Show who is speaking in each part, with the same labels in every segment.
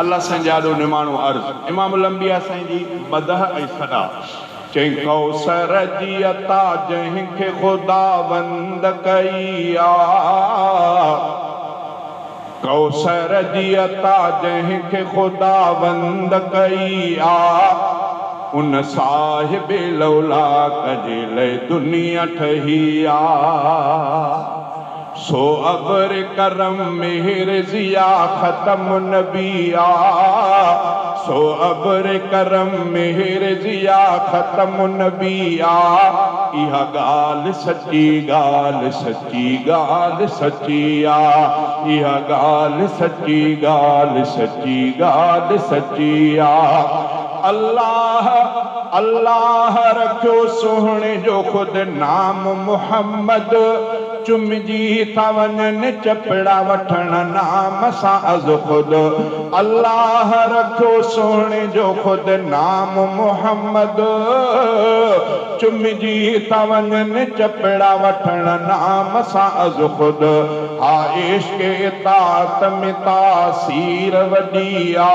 Speaker 1: الله سائين جي آڏو نماڻو عرض، امام الانبياء سائين جي مدح ۽ ثنا. چئين ڪوثر جي عطا جنهن کي خداوند ڪئي آ. ڪوثر جي عطا جنهن کي خداوند ڪئي آ. ان صاحب لولاڪ جي لئه دنيا ٺهي آ. سو ابر ڪرم مهر ضيا ختم نبي آ سو ابر ڪرم مهر ضيا ختم نبي آ اها ڳالهه سچي ڳالهه سچي ڳالهه سچي آ اها ڳالهه سچي ڳالهه سچي ڳالهه سچي آ الله الله رکيو سهڻي جو خود نام محمد. چمجي ٿا وڃن چپڙا وٺڻ نام سان از خود الله رکيو سهڻي جو خود نام محمد چمجي ٿا وڃن چپڙا وٺڻ نام سان از خود ها عشق اطاعت ۾ تاثير وڏي آ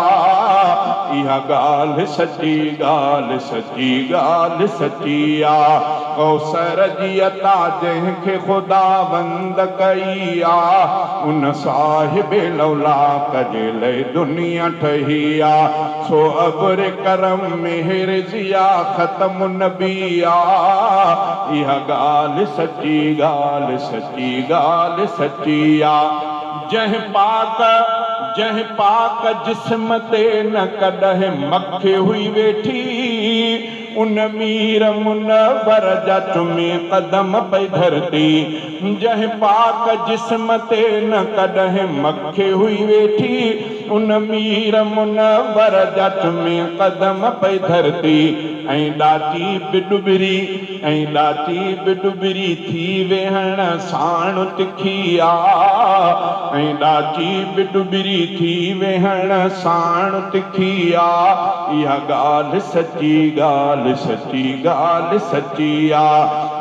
Speaker 1: اها ڳالهه سچي ڳالهه سچي ڳالهه سچي آ. ڪوثر جي عطا جنهن کي خداوند ڪئي آ، ان صاحب لولاڪ جي لئه دنيا ٺهي آ، سو ابر ڪرم مهر ضيا ختم النبي آ، اها ڳالهه سچي ڳالهه سچي ڳالهه سچي آ. جنهن پاڪ جنهن پاڪ جسم تي نه ڪڏهن مک هئي ويٺي. ان مير منور جا چمي قدم پئي ڌرتي، جنهن پاڪ جسم تي نه ڪڏهن مکي هئي ويٺي، ان مير منور جا چمي قدم پئي ڌرتي، ۽ ڏاچي به ڏٻري، ۽ ڏاچي به ڏٻري ٿي ويهڻ ساڻ تکي آ، ۽ ڏاچي به ڏٻري ٿي ويهڻ ساڻ تکي آ، اها ڳالهه سچي ڳالهه سچي ڳالهه سچي آ،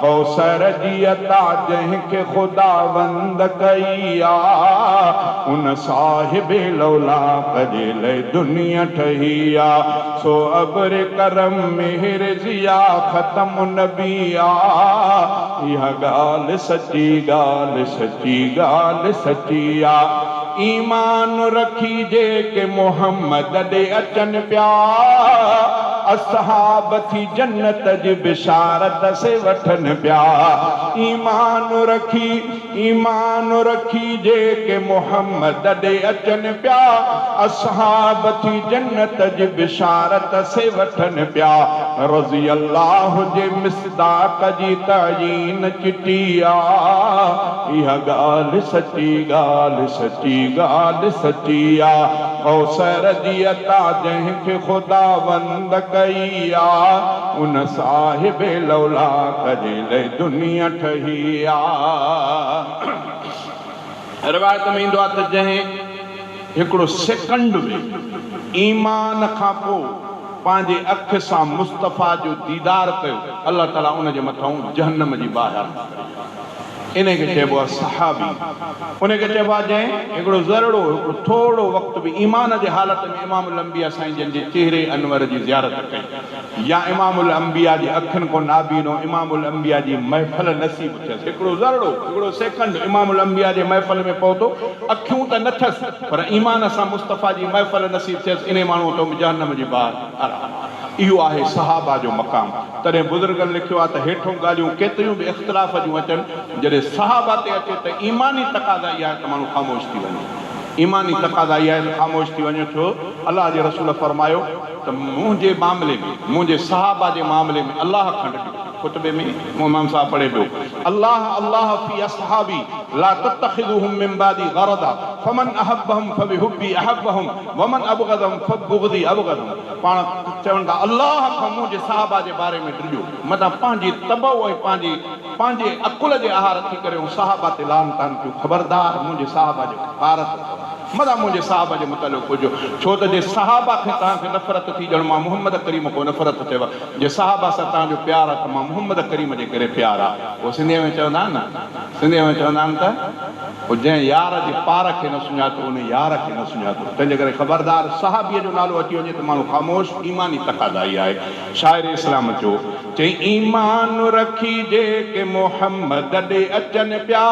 Speaker 1: ڪوثر جي عطا جنهن کي خداوند ڪئي آ، ان صاحب لولاڪ جي لئه دنيا ٺهي آ. سو ابر ڪرم مهر ضيا ختم نبي آ اها ڳالهه سچي ڳالهه سچي ڳالهه سچي آ ايمان رکي جيڪي محمد ڏي اچن پيا اصحاب ٿي جنت جي بشارت سي وٺن پيا ايمان رکي ايمان رکي جيڪي محمد ڏي اچن پيا، اصحاب ٿي جنت جي بشارت سي وٺن پيا، رضي الله جي مصداق جي تعيين چٽي آ، اها ڳالهه سچي ڳالهه سچي ڳالهه سچي آ، ڪوثر جي عطا جنهن کي خداوند ڪئي آ، ان صاحب لولاڪ جي لئه دنيا ٺهي آ. روايت ۾ ايندو آهي ته جنهن هڪڙو سيڪنڊ به ايمان کان پوء پنهنجي اک سان مصطفيٰ جو ديدار ڪيو، الله تعاليٰ ان جي مٿئون جهنم جي باهه حرام ڪري ڇڏي. انهي کي چئبو آهي صحابي. انهي کي چئبو آهي جنهن هڪڙو ذرڙو، هڪڙو ٿورڙو وقت به ايمان جي حالت ۾ امام الانبياء سائين جن جي چهري انور جي زيارت ڪئي. يا امام الانبياء جي اکين کان نابينو امام الانبياء جي محفل نصيب ٿيس. هڪڙو ذرڙو، هڪڙو سيڪنڊ امام الانبياء جي محفل ۾ پهتو، اکيون ته نه ٿيس، پر ايمان سان مصطفيٰ جي محفل نصيب ٿيس، انهي ماڻهوء تون به جهنم جي باهه حرام. اهو آهي صحابه جو مقام. تڏهن بزرگن لکيو آهي ته هيٺون ڳالهيون ڪيتريون به اختلاف جون اچن، جڏهن صحابه تي اچي ته ايماني تقاضا اها آهي ته ماڻهو خاموش ٿي وڃي. ايماني تقاضا اها آهي ته خاموش ٿي وڃو، ڇو الله جي رسول فرمايو. ته منهنجي معاملي ۾، منهنجي صحابه جي معاملي ۾ الله کان ڊڄو. خطبي ۾ امام صاحب پڙهي پيو، الله الله في اصحابي لا تتخذوهم من بعدي غرضا فمن احبهم فبحبي احبهم ومن ابغضهم فببغضي ابغضهم پاڻ چون ٿا الله کان منهنجي صحابه جي باري ۾ ڊڄو، متان پنهنجي طبع ۽ پنهنجي پنهنجي عقل جي آهار ٿي ڪري ۽ صحابه تي لعن طعن ڪيو، خبردار منهنجي صحابه جي غارت اٿو. متان منهنجي صحابه جي متعلق ڪجهه، ڇو ته جي صحابه کي توهان کي نفرت ٿي ڄڻ مان محمد ڪريم کان نفرت ٿيو، جي صحابه سان توهان جو پيار آ ته مان محمد ڪريم جي ڪري پيار آ. هو سنڌيء ۾ چوندا آهن نه، سنڌيء ۾ چوندا آهن ته هو جنهن يار جي پار کي نه سڃاتو ان يار کي نه سڃاتو. تنهنجي ڪري خبردار صحابيء جو نالو اچي وڃي ته ماڻهو خاموش، ايماني تقاضا اها آهي. شاعر اسلام چيو، چئي ايمان رکي جيڪي محمد ڏي اچن پيا،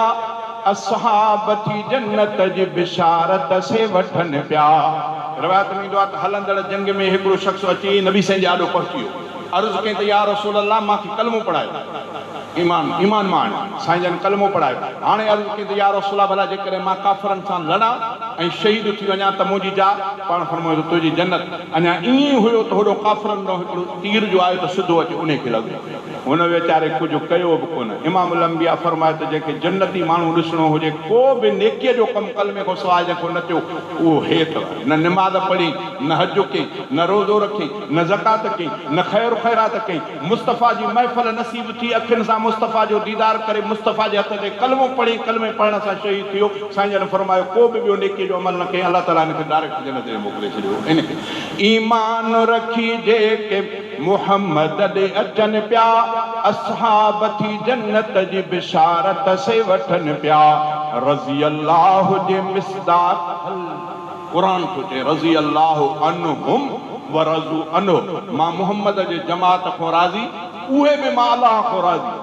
Speaker 1: اصحاب ٿي جنت جي بشارت سي وٺن پيا. روايت ۾ ايندو آهي ته هلندڙ جنگ ۾ هڪڙو شخص اچي نبي سائين جي آڏو پهچي ويو. عرض ڪيائين ته يا رسول الله مان کي ڪلمو پڙهايو. ايمان ايمان مان آڻيو. سائين جن ڪلمو پڙهايو. هاڻي عرض ڪيائين ته يا رسول الله ڀلا جيڪڏهن مان ڪافرن سان لڙان ۽ شهيد ٿي وڃان ته منهنجي جاء؟ پاڻ فرمايو ته تنهنجي جنت. اڃا ائين ئي هيو ته هوڏو ڪافرن ڏانهن هڪڙو تير جو آيو ته سڌو اچي انهي کي لڳو. هن ويچاري ڪجهه ڪيو به ڪونه. امام الانبياء فرمايو ته جنهن کي جنتي ماڻهو ڏسڻو هجي، ڪو به نيڪيء جو ڪم ڪلمي کان سواء جنهن کان نه ٿيو، اهو هي اٿو. نه نماز پڙهين، نه حج ڪيئين، نه روزو رکين، نه زڪوات ڪيئين، نه خير خيرات ڪيئين، مصطفيٰ جي محفل نصيب ٿي، اکين سان مصطفيٰ جو ديدار ڪري، مصطفيٰ جي هٿ تي ڪلمو پڙهي، ڪلمي پڙهڻ سان شهيد ٿيو. سائين جن فرمايو، ڪو به ٻيو نيڪيء جو عمل نه ڪيئين، الله تعاليٰ هن کي ڊائريڪٽ جنت ۾ موڪلي ڇڏيو. ان کي ايمان رکي جيڪي محمد ڏي اچن پيا، اصحاب ٿي جنت جي بشارت سي وٺن پيا، رضي الله جي مصداق هل قرآن ٿو چئي رضي الله عنهم ورضو عنه مان محمد جي جماعت کان راضي اهي به مان الله کان راضي.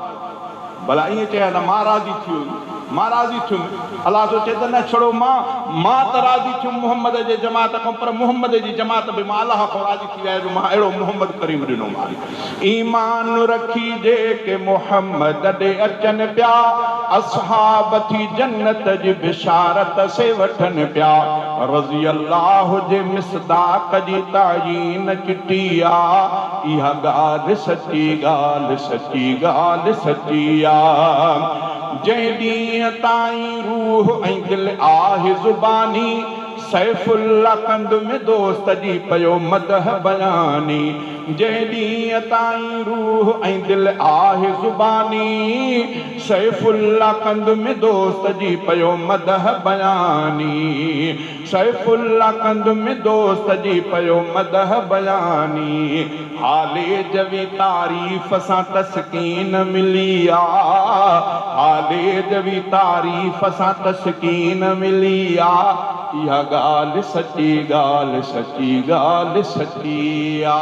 Speaker 1: ڀلا ائين چئي ها ته مان راضي ٿي ويس، مان راضي ٿيم. الله ٿو چئي ته نه ڇڙو مان، مان ته راضي ٿيم محمد جي جماعت کان پر محمد جي جماعت به مان الله کان راضي ٿي ويا جو مان اهڙو محمد ڪريم ڏنومان. ايمان رکي جيڪي محمد ڏي اچن پيا، اصحاب ٿي جنت جي بشارت سي وٺن پيا. رضي الله جي مصداق جي تعيين چٽي آ، اها ڳالهه سچي ڳالهه سچي ڳالهه سچي آ. جنهن ڏينهن تائين روح ۽ دل آهه زباني، سيف الله ڪنڌ ۾ دوست جي پيو مدح بياني. جنهن ڏينهن تائين روح ۽ دل آهه زباني، سيف الله ڪنڌ ۾ دوست جي پيو مدح بياني. سيف الله ڪنڌ ۾ دوست جي پيو مدح بياني حالي جوي تعريف سان تسڪين ملي آ حالي جوي تعريف سان تسڪين ملي آ اها ڳالهه سچي ڳالهه سچي ڳالهه سچي آ.